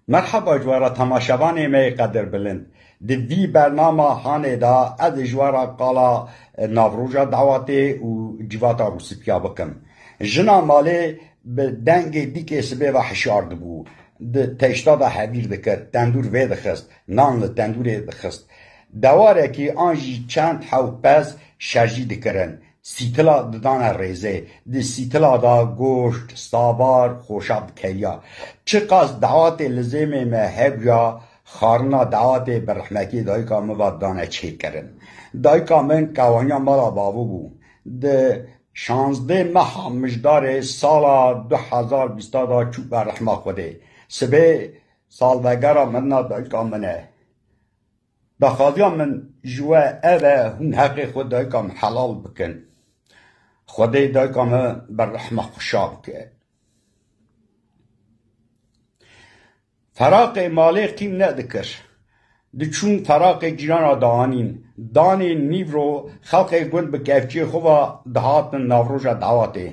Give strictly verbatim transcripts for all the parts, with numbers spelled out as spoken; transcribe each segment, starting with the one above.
Merheba ji we re temaşevanê me yê qedirbilind. Di vî bernama hanê de ez ê ji we re qala, e, navroja dawatê û civata Rûspîya bikim. Jina malê bi dengê dîkê sibê ve hişyar dibû. Di teşta de hevîr dikir, tendûr vê dixist, nan li tendûrê dixist. Dewarekî an jî çend hew pez şerjî dikirin. Sîtila didane rêzê. Di sîtila de goşt, savar, xoşa dikeriya. Çiqas dawatê li zêmê me hebûya, xarina dawatê bi rehmetiyê dayika min ve dane çêkirin. Dayika min kewaniya mala bavû bû. Di şazdeh meha Mijdarê sala du hezar bîsta de çû be rehma Xwedê. Sibê salvegera mirina dayika min e. Daxwaziya min ji we ev e, hûn heqê xwe dayika min helal bikin. Xwedê dayika min bi rehma xwe şa bike. Feraqê malê qîm nedikir. Diçûn feraqê cîrana dianîn. Danê nîvro xelkê gund bi kevçiyê xwe ve dihatin navroja dawatê.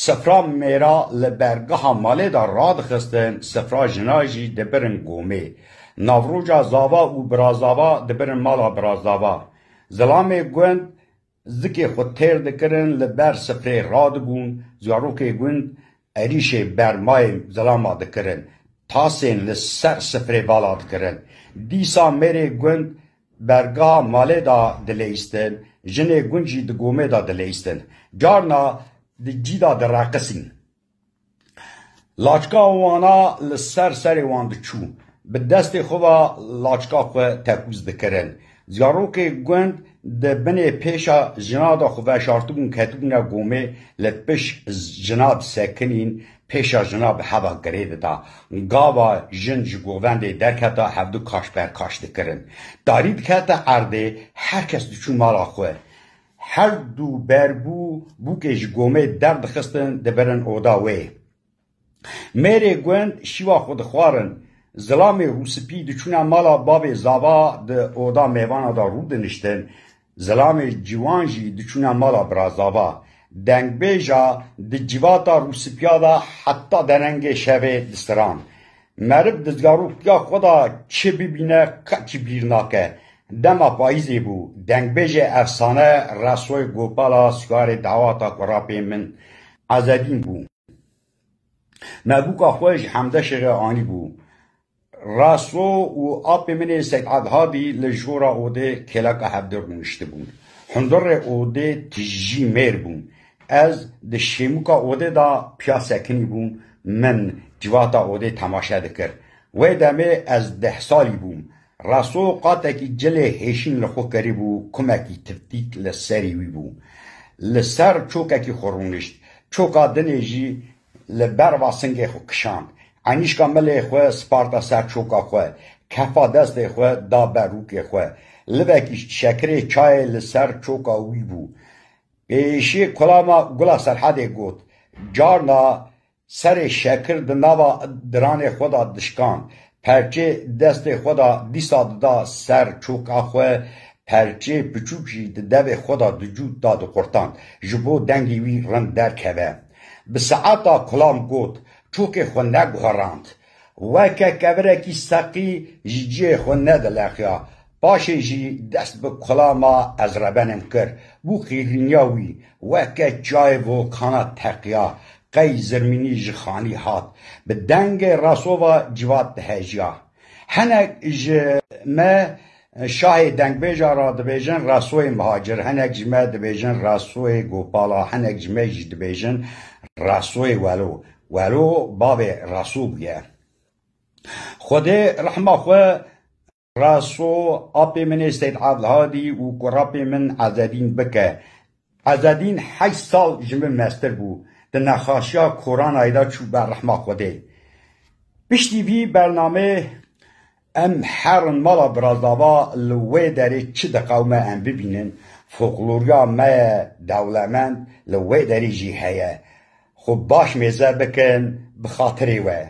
Sifra mêra li bergeha malê de radixistin, sifra jina jî dibirin gomê. Navroja zava û birazava dibirin mala birazava. Zilamê gund zikê xwe têr dikirin, li ber sifrê radibûn, zarokê gund êrîşê bermayê zilama dikirin, tasên li ser sifrê vala dikirin. Dîsa mêrê gund bergeha malê de dileyistin, jinê gund jî di gomê de dileyistin. Carna di cî de direqisîn. Laçka wana li ser serê wan diçû. Bi destê xwe ve laçka xwe tekûz dikirin. Zarokê gund di binê pêşa jina de xwe veşartibûn, ketibûne gomê, li pişt jina disekinîn, pêşa jina bi heva girê dida. Gava jin ji govendê derketa, hevdu kaş ber kaş dikirin. Tarî dikete erdê, her kes diçû mala xwe. Her du berbû bûkê ji gomê derdixistin, dibirin oda wê. Mêrê gund şîva xwe dixwarin. Zilamê rûspî diçûne mala bavê zava, di oda mêvana de rû diniştin. Zilamê ciwan jî diçûne mala birazava. Dengbêja di civata rûspîya de heta derengê şevê disiran. Meriv di zarokiya xwe de çi bibîne, qet jî bîr nake. Dema payîzê bû. Dengbêjê efsane Resoyê Gopala, siyarê dawata kurapê min Ezedîn bû. Me bûka xwe ji Hemdeşêxê anîbû. Raso û apê min ê Seyd Evhadî li jora odê kêleka hevdû rûniştibûn. Hundirê odê tijî mêr bûn. Ez di şêmûka odê de piya sekinî bûm, min civata odê temaşe dikir. Wê demê ez deh salî bûm. Raso qatekî cilê hêşîn li xwe kirîbû, kumekî tifdîk li serî wî bû. Li ser çokekî xwe rûnişt. Çoka dinê jî li berva singê xwe kişand. Enîşka milê xwe sparta ser çoka xwe, kefa destê xwe da berûkê xwe. Livekî şekirê çayê li ser çoka wî bû. Pêşî kulama Gula Serhedê got, carna serê şekir di nava diranê xwe de dişkand. Perçê destê xwe de dîsa dida ser çoka xwe, perçê piçûk jî di devê xwe de dicût da diqurtand, ji bo dengê wî rind derkeve. Bi saeta kulam got, çokê xwe neguherand. Weke kevirekî seqî ji cihê xwe nedileqiya. Paşê jî dest bi kulama ezrebenin kir. Bû qîrîniya wî, weke çiyayê volkana teqiya. Qey zirmînî ji xanî hat. Bi dengê Raso ve civat dihejiya. Hinek ji me şahê dengbêja re dibêjin Rasoyê Mihacir, hinek ji me dibêjin Rasoyê Gopala, hinek ji me jî dibêjin Rasoyê Welo. Welo bavê Raso bûye. Xwedê rehma xwe Raso, apê min ê Seyd Evdihadî û kurapê min Ezedîn bike. Ezedîn heşt sal ji min mestir bû. Di nexaşiya koranayê de çû ber rehma Xwedê. Piştî vî bernamê em herin mala Birazava, li wê derê çi diqewime em bibînin. Folkloriya me ye dewlemend, li wê derê jî heye. Xwe baş mêze bikin, bi xatirê we.